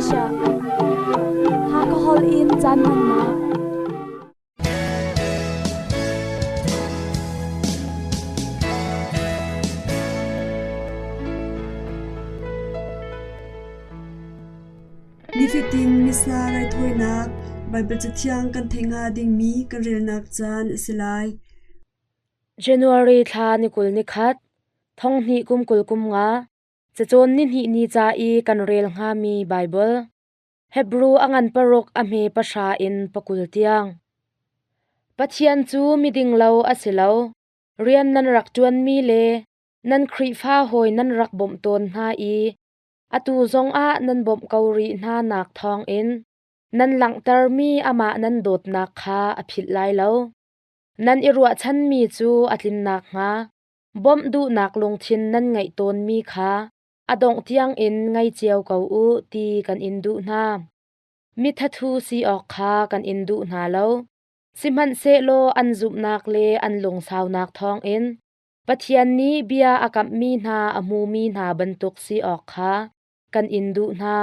Asia. Hakha holh in caan hmannak. Nifatin Missa raithawinak Baibal Cathiang kan theih hnga dingmi kan relnak caan a si lai. January thla ni 20 ni khat, thong hnih kum 20 kum nga, cacawn ni hnih ni ca i kan rel hngami Baibal. Hebru a ngan paruk a hme pahra in pakul tiang. Pathian cu miding lo a si lo. Rian nan rak ṭuanmi le nan Khrihfa hawi nan rak bawmh tawn hna i atu zongah nan bawmh ko rih hna nak thawngin nan langhtermi amah nan dawtnak kha a philh lai lo. Nan i ruahchanmi cu a tlin nakhnga bawmh duhnak lungthin nan ngeih tawnmi kha a dongh tiangin ngei cio ko u ti kan in duh hna. Mithathu si awk kha kan in duh hna lo. Sihmanhsehlaw an zumhnak le an lungsaunak thawngin Pathian nih bia a kamhmi hna a hmumi hna bantuk si awk kha kan in duh hna.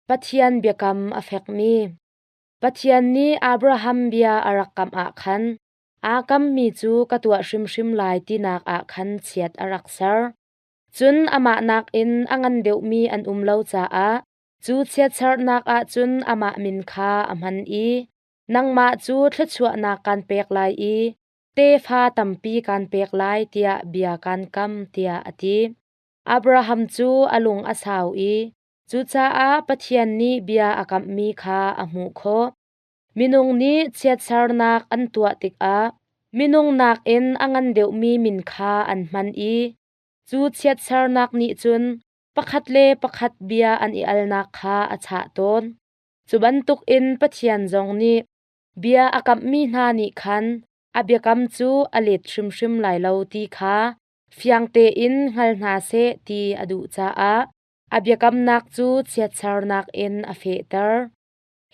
Pathian biakam a fekmi. Pathian nih Abraham bia a rak kamh ah khan aa kammi cu ka tuah hrimhrim lai tinak ah khan chiat a rak ser. Cun amah nakin a ngan deuhmi an um lo caah cu chiatsernak ah cun amah min kha a hman i nangmah cu thluachuahnak kaan pek lai i tefa tampi kaan pek lai tiah bia kaan kam tiah a ti. Abraham cu a lung a sau i cucaah Pathian nih bia a kamhmi kha a hmuh khawh. Minung nih chiatsernak an tuah tikah minung nakin a ngan deuhmi min kha an hman i cu chiatsernak nih cun pakhat le pakhat bia an i alnak kha a chah tawn. Cu bantukin Pathian zong nih bia a kamhmi hna nih khan a biakam cu a let hrimhrim lai lo ti kha fiang tein hngal hna seh ti a duh caah a biakamnak cu chiatsernak in a fehter.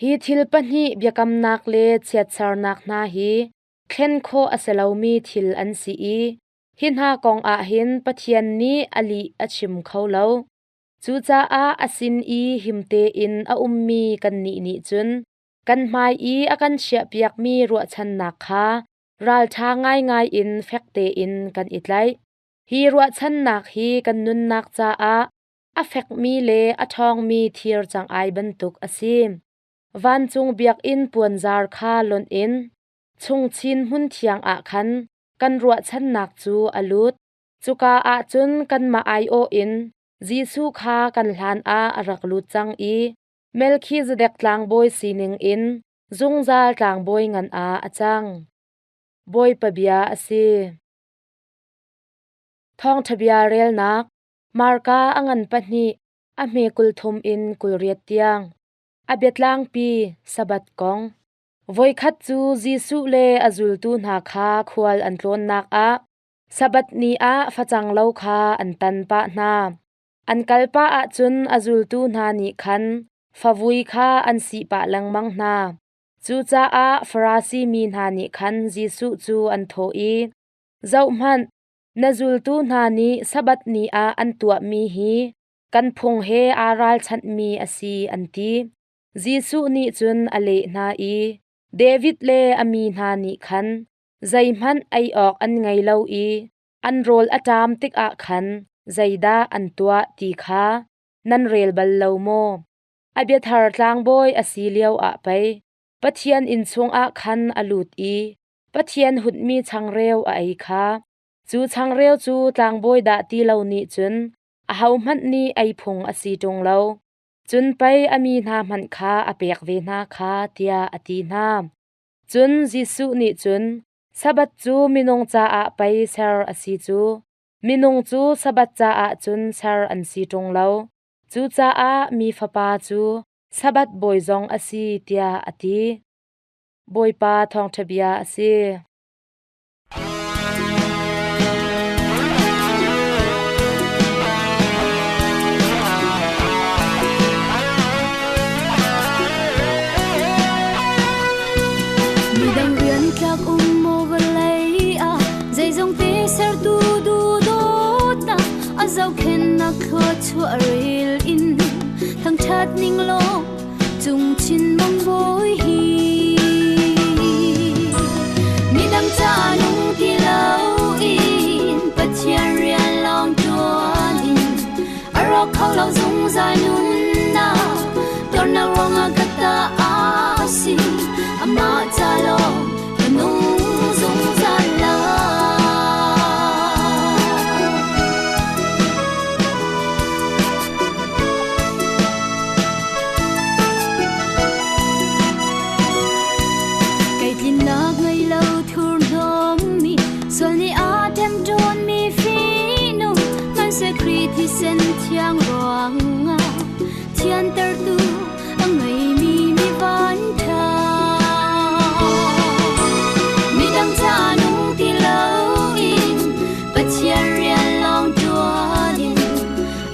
Hi thil pahnih biakamnak le chiatsernak hna hi thlen khawh a si lomi thil an si i hi hna kong ah hin Pathian nih a lih a chim kho lo. Cucaah a sin i him tein a ummi kannih nih cun kan hmai i a kan chiahpiakmi ruahchannak kha ralṭha ngaingai in fek tein kan i tlaih. Hi ruahchannak hi kan nunnak caah a fekmi le a ṭhawngmi thir cang-ai bantuk a si. Vancung biakinn puanzar kha lonh in chungchin hmunthiang ah khan kan ruahchannak cu a lut. Cuka ah cun kanmah aiawh in Jesuh kha kan hlan ah a rak lut cang i Melkhizedek tlangbawi sining in zungzal tlangbawi ngan ah a cang. Bawipa bia a si. Thawngṭha bia relnak Marka a ngan pahnih, a hme 30 in 28 tiang. A biatlangpi Sabbath kong. Voikhat cu Jesuh le a zultu hna kha khual an tlawnnak ah Sabbath ni ah facang lo kha an tan pah hna. An kal pah ahcun a zultu hna nih khan favui kha an sih pah lengmang hna. Cucaah Farasi mi hna nih khan Jesuh cu an thawh i, Zohhmanh, na zultu hna nih Sabbath ni ah an tuahmi hi kan phung he aa ralchanhmi a si, an ti. Jesuh nih cun a leh hna i, David le a mi hna nih khan zeihmanh ei awk an ngei lo i an rawl a ṭam tikah khan zeidah an tuah ti kha nan rel bal lo maw? A biathar tlangbawi a si lioah pei Pathian inn chungah khan a lut i Pathian hunhmi changreu a ei kha. Cu changreu cu tlangbawi dah ti lo nih cun ahohmanh nih ei phung a si ṭung lo. Cun pei a mi hna hmanh kha a pek ve hna kha, tiah a ti hna. Cun Jesuh nih cun, Sabbath cu minung caah pei ser a si cu. Minung cu Sabbath caah cun ser an si ṭung lo. Cucaah Mi Fapa cu Sabbath bawi zong a si, tiah a ti. Bawipa thawngṭha bia a si. Midang rian tlak um maw vawlei ah zeizong te sertu duhdawtnak a zohkhennak thluachuah rel in thangṭhat. thangthat ning law cung chin mang bawi hi midang ca nung ti lo in Pathian rian lawng tuan in a rawk kho lo zungzal nunnak tornak ruangah ka ta a si amah ca lawng ka nung zungzal lai. Kei tlinnak ngei lo thurhnawmmi sual nih a ṭemṭawnmi fihnung hmanhseh Khrih thisen thiang ruangah thiantertu a ngeimi mi vanṭha. Midang ca nung ti loin Pathian rian lawng ṭuan in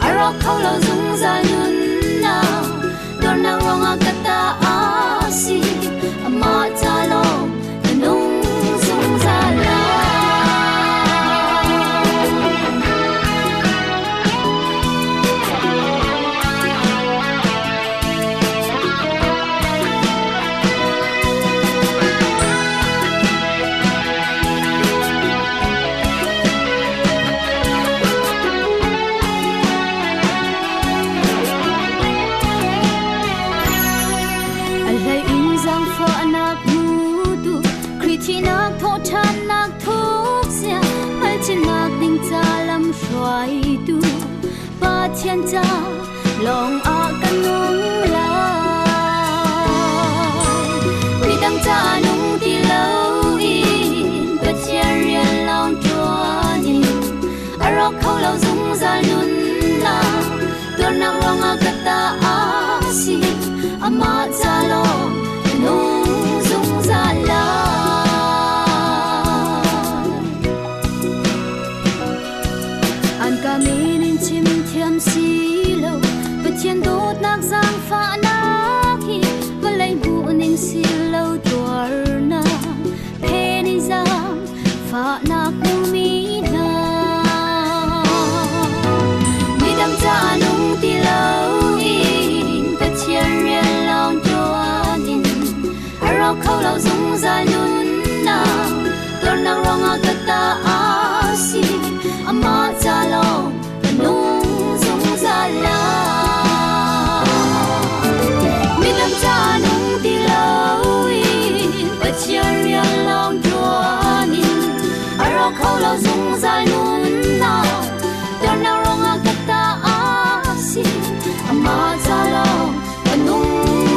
a rawk kho lo zungzal nunnak dornak ruangah ka ta a si amah ca lawng ka nung zungzal lai. A hlei in zaangfahnak hmutu Khrih thihnak thawhṭhannak thukzia hngalhchinnak ding ca lamhruaitu Pathian ca lawng ah ka nung lai. Midang ca nung ti loin Pathian rian lawng ṭuan in a rawk kho lo zungzal nunnak tuarnak ruangah ka ta a si amah ca lawng ka nung zungzal lai. An ka min in chim thiam si lo Pathian dawtnak zaangfahnak hi vawlei hmuh ning si lo tuarnak phen in zaangfahnak hmumi hna. Midang ca nung ti loin Pathian rian lawng ṭuan in a rawk kho lo zungzal nunnak tuarnak ruangah ka ta a si amah ca lawng ka nung zungzal lai. Midang ca nung ti loin Pathian rian lawng ṭuan in a rawk kho lo zungzal nunnak tuarnak ruangah ka ta a si amah ca lawng ka nung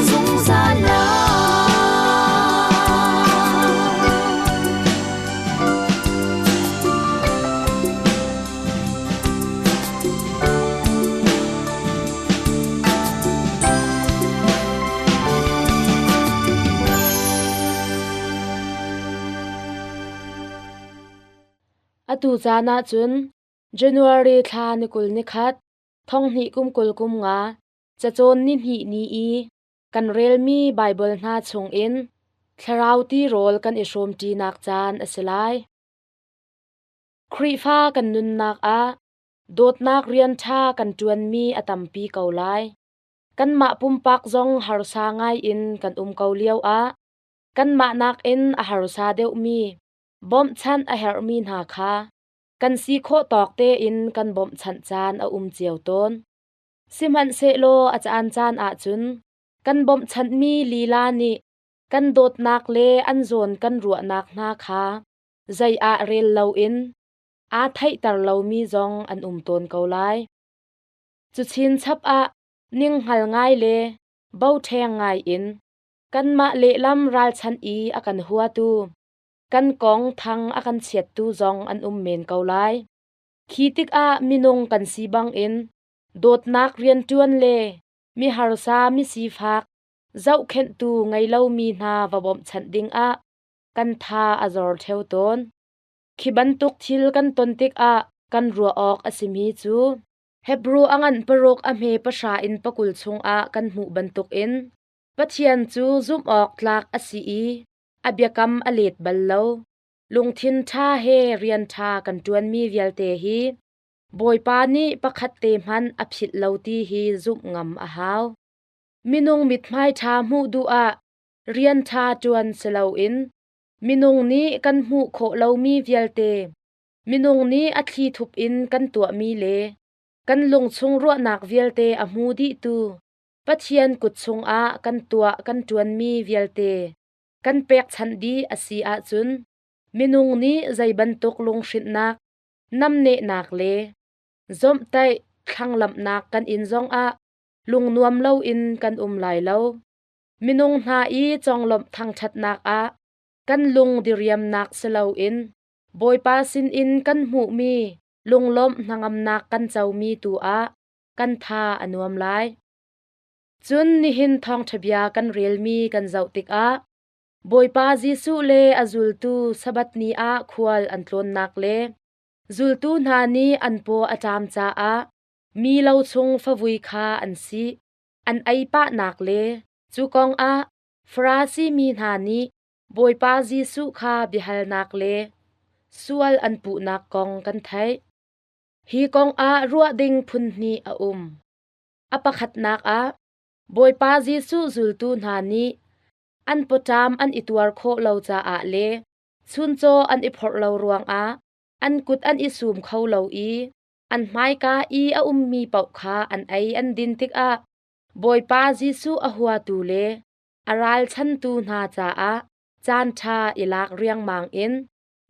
zungzal lai. Atu caan ahcun January thla ni 21 2025 cacawn ni hnih ni i kan relmi Baibal hna chungin thlarau tirawl kan i hrawmṭinak caan a si lai. Khrihfa kan nunnak ah dawtnak rian ṭha kan ṭuanmi a tampi ko lai. Kanmah pumpak zong harsa ngaiin kan um ko lioah kanmah nakin a harsa deuhmi bawmhchanh a herhmi hna kha kan si khawh tawk tein kan bawmhchanh caan a um cio tawn. Sihmanhsehlaw a caancaan ahcun kan bawmhchanhmi lila nih kan dawtnak le an zawn kan ruahnak hna kha zei ah rel loin aa theihter lomi zong an um tawn ko lai. Cu chinchap ah ninghngal ngai le boṭheng ngai in kanmah lehlam ralchanh i a kan huatu, kan kong thang a kan chiattu zong an um men ko lai. Khi tikah minung kan si bangin dawtnak rianṭuan le mi harsa mi sifak zohkhenhtu ngei lomi hna va bawmhchanh dingah kan tha a zor ṭheo tawn. Khi bantuk thil kan ton tikah kan ruah awk a simi cu Hebru a nganh paruk a hme pahra in pakul chungah kan hmuh bantukin Pathian cu zumh awk tlak a si i a biakam a let bal lo. Lungthin ṭha he rian ṭha kan ṭuanmi vialte hi Bawipa nih pakhat te hmanh a philh lo ti hi zumh ngam a hau. Minung mithmai ṭha hmuh duh ah rian ṭha ṭuan si loin minung nih kan hmuh khawh lomi vialte minung nih a thli thup in kan tuahmi le kan lungchung ruahnak vialte a hmu dihtu Pathian kut chungah kan tuah kan ṭuanmi vialte kan pekchanh dih a si ahcun minung nih zei bantuk lunghrinhnak, namnehnak le zawmhtaih thlanglamhnak kan in zongah lungnuam loin kan um lai lo. Minung hna i conglawmh thangṭhatnak ah kan lung diriamnak si loin Bawipa sinin kan hmuhmi lunglawmh hnangamnak kan comi tu ah kan tha a nuam lai. Cun nihin thawngṭha bia kan relmi kan zoh tikah Bawipa Jesuh le a zultu Sabbath ni ah khual an tlawnnak le zultu hna nih an paw a ṭam caah mi lo chung favui kha an sih, an ei pahnak le cu kong ah Farasi mi hna nih Bawipa Jesuh kha biahalnak le sual an puhnak kong kan theih. Hi kong ah ruah ding phun hnih a um. A pakhatnak ah, Bawipa Jesuh zultu hna nih an pawṭam an i tuar khawh lo caah le chuncaw an i phorh lo ruangah an kut an i sum kho lo i an hmaika i a ummi paoh kha an ei an din tikah Bawipa Jesuh a huatu le a ralchantu hna caah caanṭha i lak riangmang in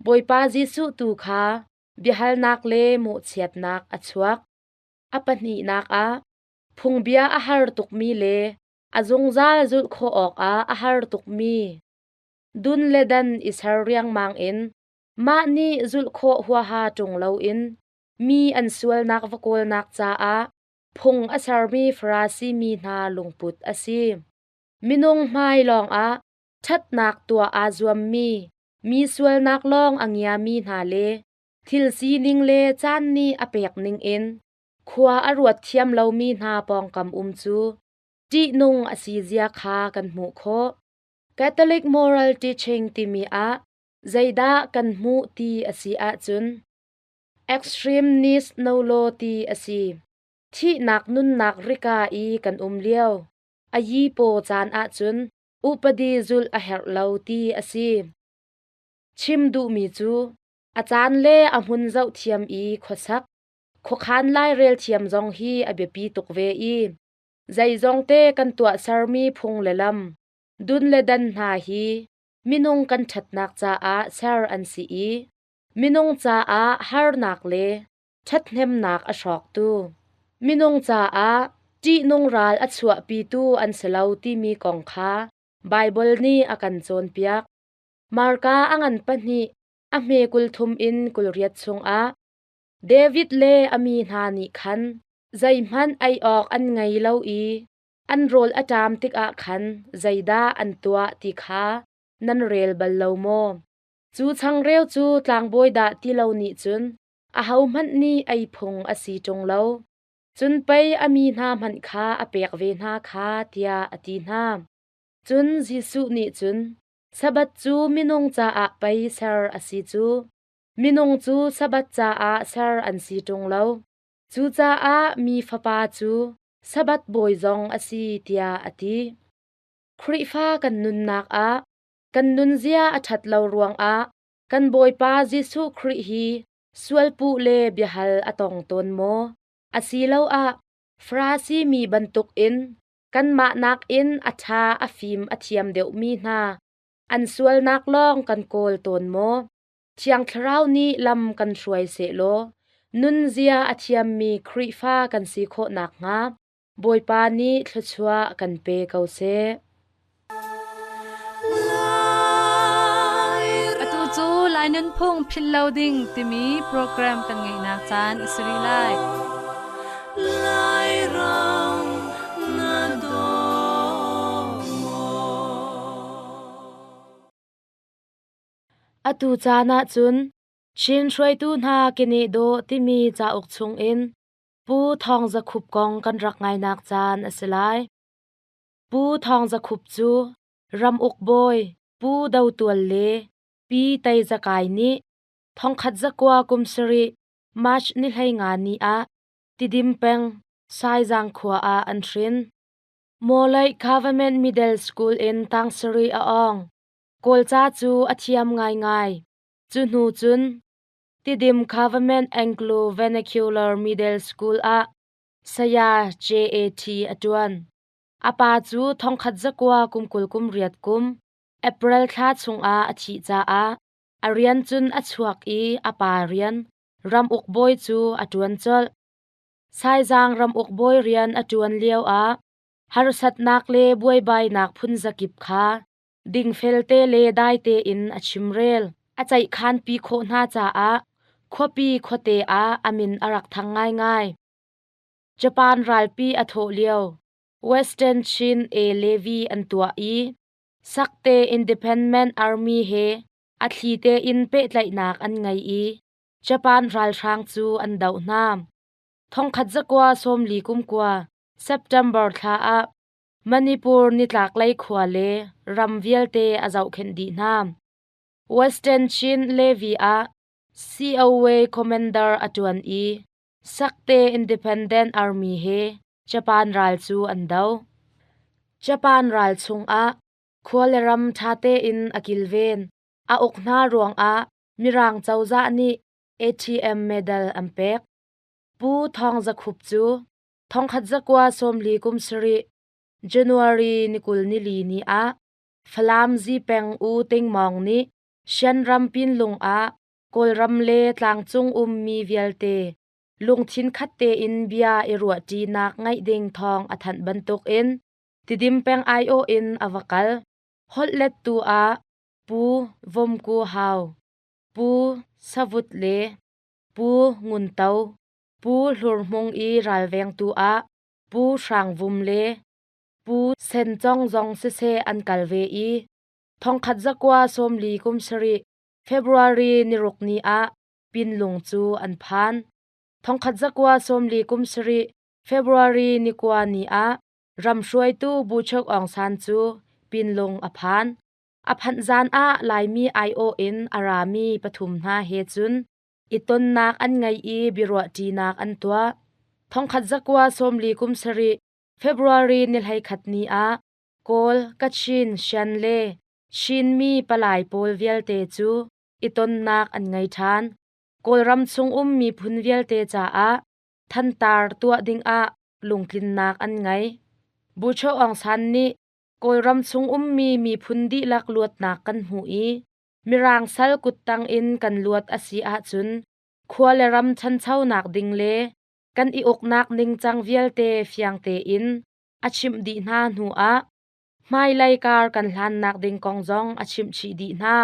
Bawipa Jesuh tu kha biahalnak le mawhchiatnak a chuak. A pahnihnak ah, phungbia a har tukmi le a zungzal zulh khawh awkah a har tukmi dun le dan i ser riangmang in mah nih zulh khawh huaha ṭung loin mi an sualnak va kawlnak caah phung a sermi Farasi mi hna lungput a si. Minung hmai lawngah ṭhatnak tuah aa zuammi, mi sualnak lawng a ngiami hna le thil sining le caan nih a pek ningin khua a ruat thiam lomi hna pawngkam um cu ṭihnung a si zia kha kan hmuh khawh. Catholic moral teaching timi ah zeidah kan hmuh ti a si ahcun extreme needs no law ti a si. Thihnak nunnak rika i kan um lio, a yi paw caan ahcun upadi zulh a herh lo ti a si. Chim duhmi cu a caan le a hmun zoh thiam i khuasak, khuakhan lairel thiam zong hi a biapi tuk ve i zeizongte kan tuahsermi phung le lam, dun le dan hna hi minung kan ṭhatnak caah ser an si i minung caah harnak le ṭhathnemnak a hrawktu, minung caah ṭihnung ral a chuahpitu an si lo timi kong kha Baibal nih a kan cawnpiak. Marka a ngan pahnih a hme 30 in 28 chungah David le a mi hna nih khan zeihmanh ei awk an ngei lo i an rawl a ṭam tikah khan zeidah an tuah ti kha nan rel bal lo maw? Cu changreu cu tlangbawi dah ti lo nih cun ahohmanh nih ei phung a si ṭung lo. Cun pei a mi hna hmanh kha a pek ve hna kha, tiah a ti hna. Cun Jesuh nih cun, Sabbath cu minung caah pei ser a si cu. Minung cu Sabbath caah ser an si ṭung lo. Cucaah mi Fapa cu Sabbath bawi zong a si, tiah a ti. Khrihfa kan nunnak ah kan nunzia a ṭhat lo ruangah kan Bawipa Jesuh Khrih hi sualpuh le biahal a tong tawn maw? Asiloah Farasi mi bantukin kanmah nakin a ṭha a fim a thiam deuhmi hna an sualnak lawng kan kawl tawn maw? Thiang Thlarau nih lam kan hruai sehlaw nunzia a thiammi Khrihfa kan si khawh nakhnga Bawipa nih thluachuah kan pe ko seh. Atu cu Lai Nunphung Philh Lo Ding timi program kan ngeihnak caan a si rih lai. Lairam na daw maw? Atu caan ahcun Chin hruaitu hna keneh dawh timi cauk chungin Pu Thawng Za Khup kong kan rak ngainak caan a si lai. Pu Thawng Za Khup cu ramuk bawi Pu Do Tual le Pi Tei Za Kai nih 1900 kum sarih March ni 15 ni ah Tidim peng Saizang khua ah an hrin. Mawlaih Government Middle School in tang sarih a awng. Kawlca cu a thiam ngaingai. Cu hnu cun Tidim Government Anglo Vernacular Middle School ah saya JAT a ṭuan. A pa cu thongkhat zakua kum 20 kum riat kum April thla chungah a thih caah a rian cun a chuak i a pa rian ramuk bawi cu a ṭuan colh. Saizang ramuk bawi rian a ṭuan lioah harsatnak le buaibainak phunzakip kha dingfelte le dai tein a chimrel. A ceihkhanpi khawh hna caah khuapi khuate ah a min a rak thang ngaingai. Japan ralpi a thawh lio Western Chin A Levy an tuah i Sakte Independent Army he a thli tein pehtlaihnak an ngei i Japan ralhrang cu an doh hna. Thongkhat zakua 40 kum kua September thla ah Manipur nitlaklei khua le ram vialte a zohkhenh dih hna. Western Chin Levy ah COA commander a ṭuan i Sakte Independent Army he Japan ral cu an do. Japan ral chungah khua le ram ṭha tein a kilven. A uk hna ruangah Mirang cozah nih ATM medal an pek. Pu Thawng Za Khup cu thongkhat zakua 40 kum sarih January ni 20 ni li ni ah Falam Zipeng U Ting Mawng nih Shanram Pinlung ah Kawlram le tlangcung ummi vialte lungthin khat tein bia i ruahṭinak ngeih ding thawng a thanh bantukin Tidim peng aiawh in a va kal. Holhlettu ah Pu Vomku Hau, Pu Savut le Pu Ngun To, Pu Hlur Hmung i ralvengtu ah Pu Hrang Vum le Pu Sen Cong zong siseh an kal ve i thongkhat zakua 40 kum sarih February niruk ni ah Pinlung cu an phan. Thongkhat zakua 40 kum sarih February ni kua ni ah ramhruaitu Buchok Aung San cu Pinlung a phan. A phanh zan ah Laimi aiawh in a rami pathum hna he cun i tonnak an ngei i biaruahṭinak an tuah. Thongkhat zakua 40 kum sarih February ni 11 ni ah Kawl, Kachin, Shan le Chinmi palai pawl vialte cu i tonnak an ngei ṭhan. Kawlram chung um miphun vialte caah thantar tuah dingah lungtlinnak an ngei. Bucho Aung San nih Kawlram chung ummi miphun dihlak luatnak kan hmuh i Mirang sal kuttang in kan luat a si ahcun khua le ram ṭhanchonak ding le kan i uknak ningcang vialte fiang tein a chimh dih hna hnu ah hmailei kar kan hlannak ding kong zong a chimh chih dih hna.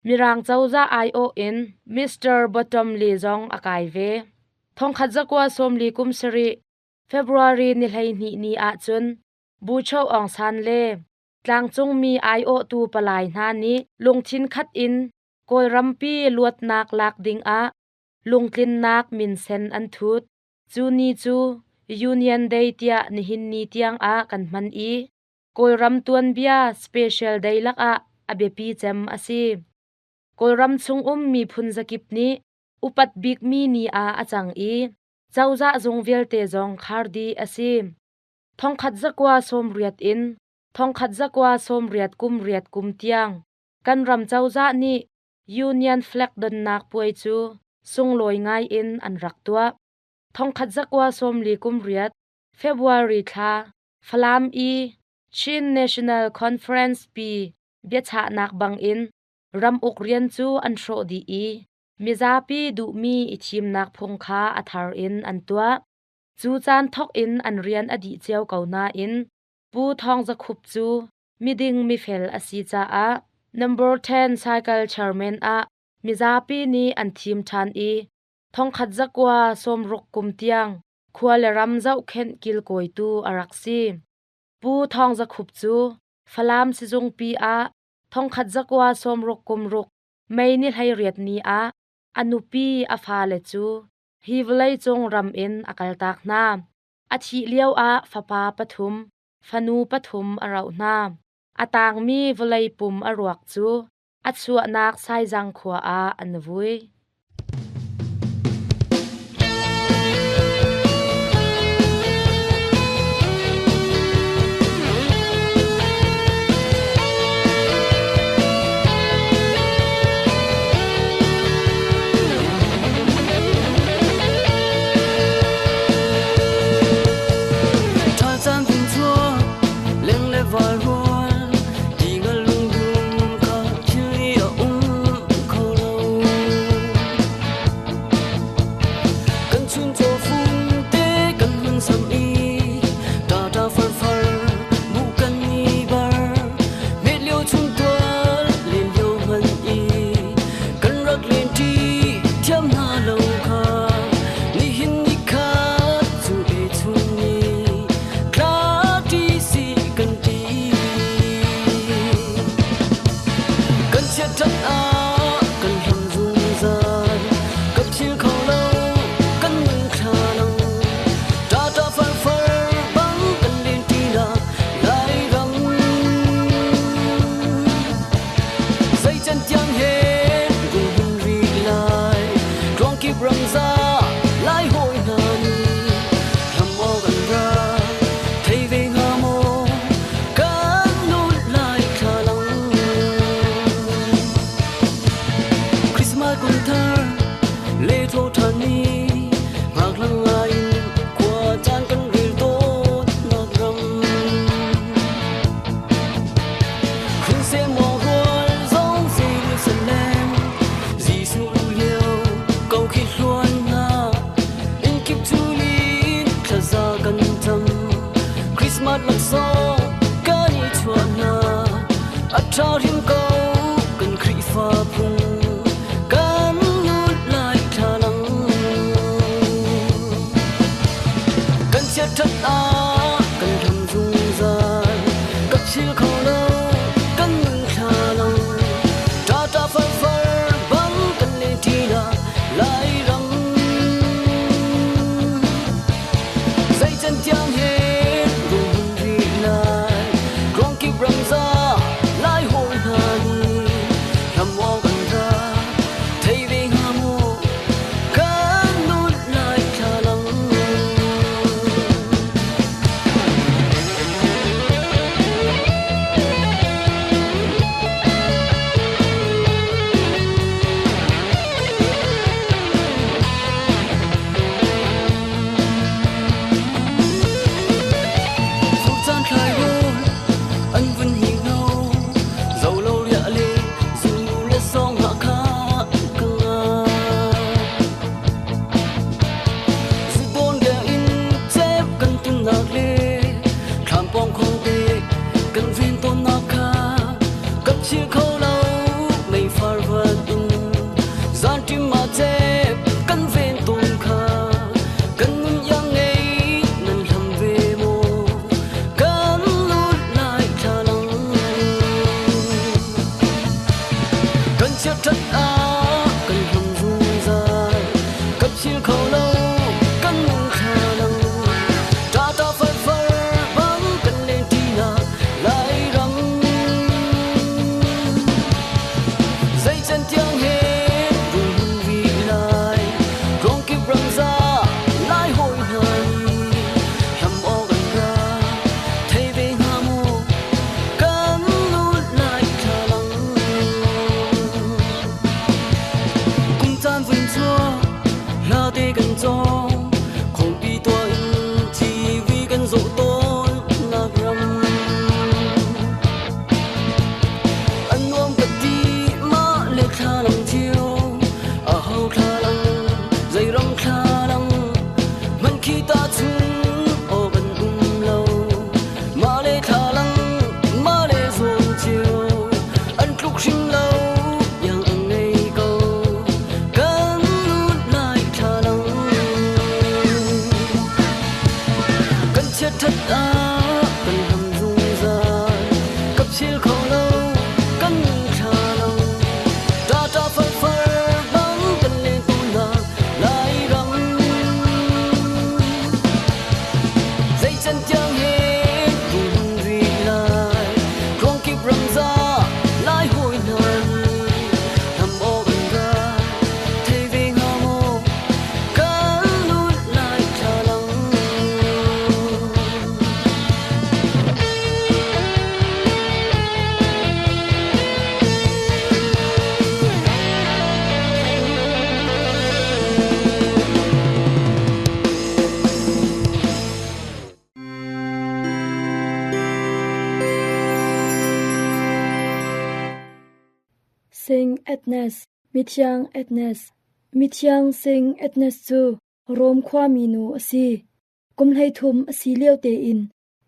Mirang cozah aiawh in Mr. Bottomley zong a kai ve. Thongkhat zakua 40 kum sarih February ni 12 ni ahcun Bucho Aung San le tlangcungmi aiawhtu palai hna nih lungthin khat in Kawlrampi luatnak lak dingah lungtlinnak minsen an thut. Cu ni cu Union Day tiah nihin ni tiangah kan hman i Kawlram tuanbia special day lakah a biapi cem a si. Kawlram chung um miphun zakip nih upat bikmi ni ah a cang i cozah zung vialte zong khar dih a si. Thongkhat zakua 80 in thongkhat zakua 80 kum riat kum tiang kan ram cozah nih Union flag donnak puai cu sunglawi ngai in an rak tuah. Thongkhat zakua 40 kum riat February thla Falam i Chin National Conference pi biachahnak bangin ramuk rian cu an hrawh dih i mizapi duhmi i thimnak phung kha a thar in an tuah. Cu caan thawk in an rian a dih cio ko nain Pu Thawng Za Khup cu miding mifel a si caah Number 10 Cycle Chairman ah mizapi nih an thim ṭhan i thongkhat zakua 60 kum tiang khua le ram zohkhenh kilkawitu a rak si. Pu Thawng Za Khup cu Falam sizungpi ah thongkhat zakua 60 kum ruk May ni 18 ni ah a nupi a fale cu hi vawleicung ram in a kaltak hna. A thih lioah fapa pathum, fanu pathum a roh hna. A tangmi vawlei pum a ruak cu a chuahnak Saizang khua ah an vui. ṭha hrim ko kan Khrihfa phung kan lut lai thlalang kan chiat ṭhat ah kan hlam zungzal ka phil kho lo kan nun thlalang ṭa ṭa far far bang kan len ṭi na Lairam zei can tiang he rung rih lai ruangkip ramza lai hawi hna nih hlam awk an ra thei ve hnga maw kan nun lai thlalang. Fur caan thlai rawl an vun hninghno, zo lo riah le zu le sawng hna kha ka ngai. Zudawn deng in cep kan tunnak le thlam pawng khong te kan ven tawnnak kha ka phil kho lo meifar van in zanṭim ah cep kan ven tawn kha kan nun iang ngei nan hlam ve maw kan lut lai thlalang kan chiat ṭhat ah kan hlam zungzal ka phil kho lo kan nun thlalang ṭa ṭa far far bang kan len ṭi na Lairam zei can tiang he rung rih lai ruangkip ramza lai hawi hna nih hlam awk an ra thei ve hnga maw kan lut lai thlalang kum caan vun chuak hla te kan cawng khawmpi tuah in TV kan zoh tawn nak ram an nuam ka ti mah le thlalang cio a ho thlalang zei ram thlalang man khi ta chung aw kan um lo mah le thlalang mah le zawn cio an tluk hrim lo iang an ngei ko kan lut lai thlalang kan chiat ṭhat ah kan hlam zungzal ka phil kho lo kan nun thlalang ṭa ṭa far far bang kan len tawn hna Lairam zei can tiang he rung rih lai ruangkip ramza lai hawi hna nih hlam awk an ra thei ve hnga maw kan lut lai thlalang. Sing Agnes, Mithiang Agnes, Mithiang Sing Agnes cu Rom khuami nu a si. Kum 13 a si lio tein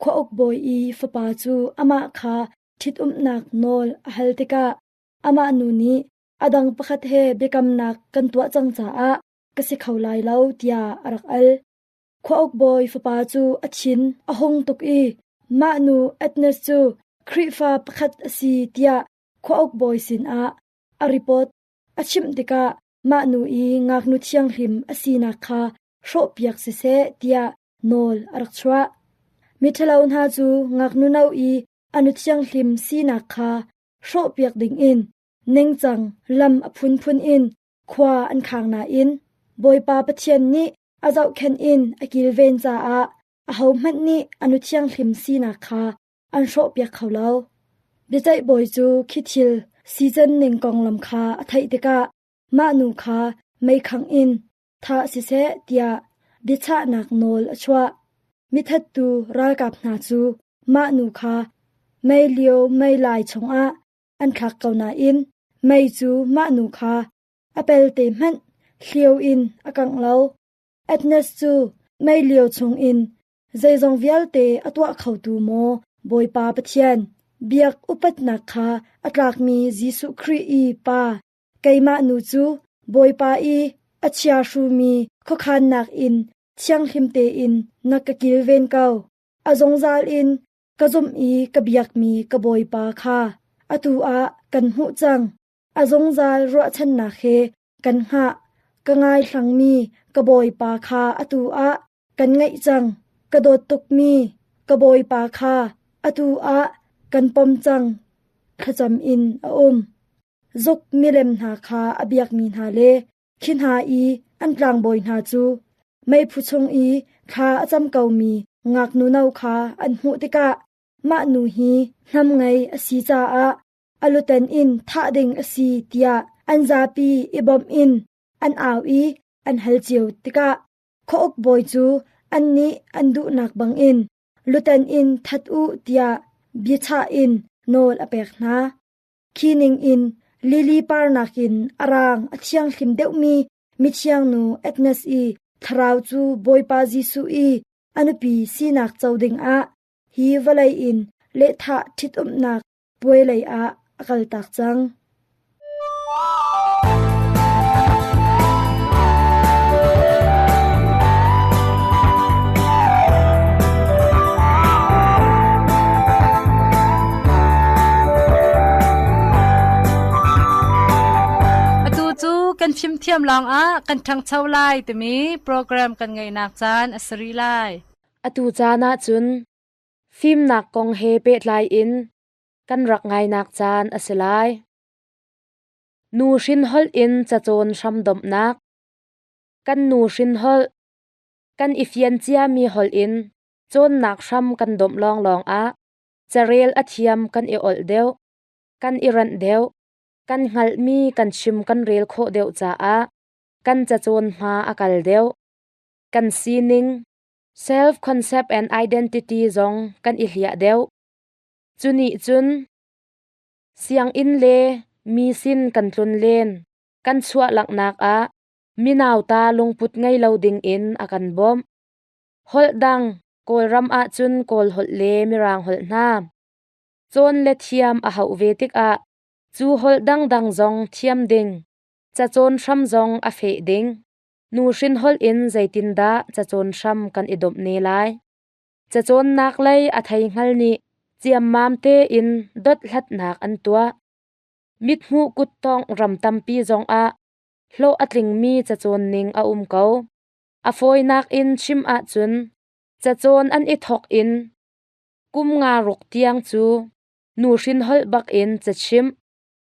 khuauk bawi i fapa cu amah kha ṭhitumnak nawl a hal tikah amah nu nih a dang pakhat he biakamnak kan tuah cang caah ka si kho lai lo tiah a rak al. Khuauk bawi fapa cu a thin a hung tuk i mah nu Agnes cu Khrihfa pakhat a si tiah khuauk bawi sinah a report. A chimh tikah mah nu i ngaknu thianghlim a sinak kha hrawhpiak siseh tiah nawl a rak chuah. Miṭhalo hna cu ngaknu no i a nu thianghlim sinak kha hrawhpiak dingin ningcang lam a phunphun in khua an khang nain Bawipa Pathian nih a zohkhenh in a kilven caah ahohmanh nih a nu thianghlim sinak kha an hrawhpiak kho lo. Biaceih bawi cu khi thil sican ning konglam kha a theih tikah mah nu kha meikhangh in thah siseh tiah biachahnak nawl a chuah. Mithattu ralkap hna cu mah nu kha mei lio mei lai chungah an thlak ko nain mei cu mah nu kha a pelte hmanh hlio in a kangh lo. Agnes cu mei lio chungin zeizong vialte a tuah khotu maw Bawipa Pathian? Biak upatnak kha a tlakmi Jesuh Khrih i Pa, keimah nu cu Bawipa i a chiahrumi khuakhannak in thianghlim tein na ka kilven ko. A zungzal in ka zumh i ka biakmi ka Bawipa kha atu ah kan hmuh cang. A zungzal ruahchannak he kan hngah. Ka ngaihlangmi ka Bawipa kha atu ah kan ngaih cang. Ka dawt tukmi ka Bawipa kha atu ah kan pom cang. Thlacam in a um. Zuk milem hna kha a biakmi hna le khi hna i an tlangbawi hna cu meiphu chung i thla a cam komi ngaknu no kha an hmuh tikah mah nu hi hnam ngei a si caah a luten in thah ding a si tiah an zapi i bawmh in an au i an hal cio tikah khuauk bawi cu annih an duhnak bangin luten in that u tiah biachah in nawl a pek hna. Khi ningin lily par nakin a rang a thianghlim deuhmi mithiang nu Agnes i thlarau cu Bawipa Jesuh i a nupi sinak co dingah hi vawlei in lehthah ṭhitumnak puai lei ah a kaltak cang. Atu cu kan fimthiam lawngah kan ṭhangcho lai timi program kan ngeihnak caan a si rih lai. Atu caan ahcun fimnak kong he pehtlai in kan rak ngainak caan a si lai. Nu hrin holh in cacawn hramdomhnak. Kan nu hrin holh, kan i fian ciami holh in cawnnak hram kan domh lawnglawng ah carel a thiam kan i olh deuh, kan i ranh deuh, kan hngalhmi kan chim kan rel khawh deuh caah kan cacawn hma a kal deuh. Kan sining, self-concept and identity zong kan i hliah deuh. Cu nih cun sianginn le mi sin kan tlun len, kan chuah langhnak ah minauta lungput ngei lo ding in a kan bawmh. Holh dang Kawlram ahcun Kawl holh le Mirang holh hna. Cawn le thiam a hauh ve tikah cu holh dangdang zong thiam ding, cacawn hram zong a feh ding. Nuhrin holh in zeitindah cacawn hram kan i domh ne lai? Cacawnnak lei a theihngal nih ciammam tein dothlatnak an tuah. Mithmuh kuttongh ram tampi zongah hlawh a tlingmi cacawn ning a um ko. A fawinak in chim ahcun cacawn an i thawk in kum nga ruk tiang cu nuhrin holh bak in cachimh.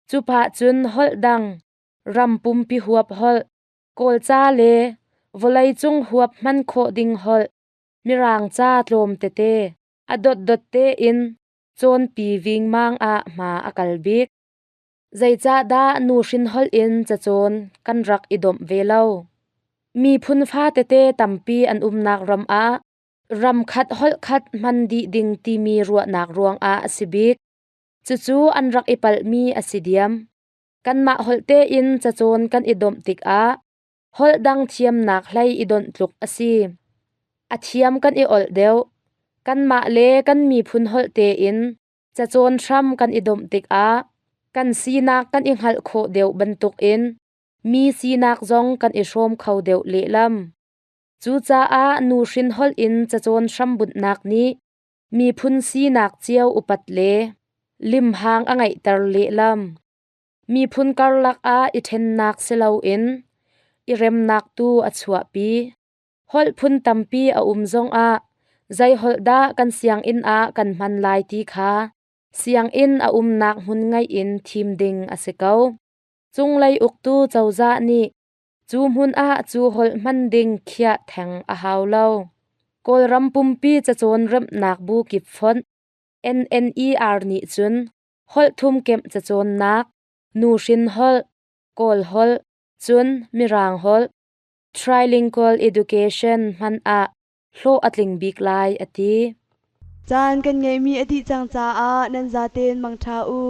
Cupah cun holh dang, ram pumpi huap holh, Kawlca le vawleicung huap hman khawh ding holh, Mirang ca tlawm tete a dotdot tein cawnpi vingmang ah hma a kal bik. Zeicahdah nuhrin holh in cacawn kan rak i domh ve lo? Miphun fa tete tampi an umnak ram ah ram khat holh khat hman dih ding timi ruahnak ruangah a si bik. Cucu an rak i palhmi a si diam. Kanmah holh tein cacawn kan i domh tikah holh dang thiamnak hlei i donh tluk a si. A thiam kan i olh deuh. Kanmah le kan miphun holh tein cacawn hram kan i domh tikah kan sinak kan i hngalh khawh deuh bantukin mi sinak zong kan i hrawm kho deuh lehlam. Cucaah nuhrin holh in cacawn hrambunhnak nih miphun sinak cio upat le limhang a ngeihter lehlam. Miphun karlak ah i ṭhennak si loin i remnak tu a chuahpi. Holh phun tampi a um zongah zei holh dah kan sianginn ah kan hman lai ti kha sianginn a umnak hmun ngaih in thim ding a si ko. Cunglei uktu cozah nih cu hmun ah cu holh hman ding khiah theng a hau lo. Kawlram pumpi cacawn remhnak bu kip fonh NNER nih cun holh thum kemh cacawnnak, nuhrin holh, Kawl holh, cun Mirang holh, trilingual education hman ah hlawh a tling bik lai a ti. Caan kan ngeihmi a dih cang caah nan zaten mangṭha u.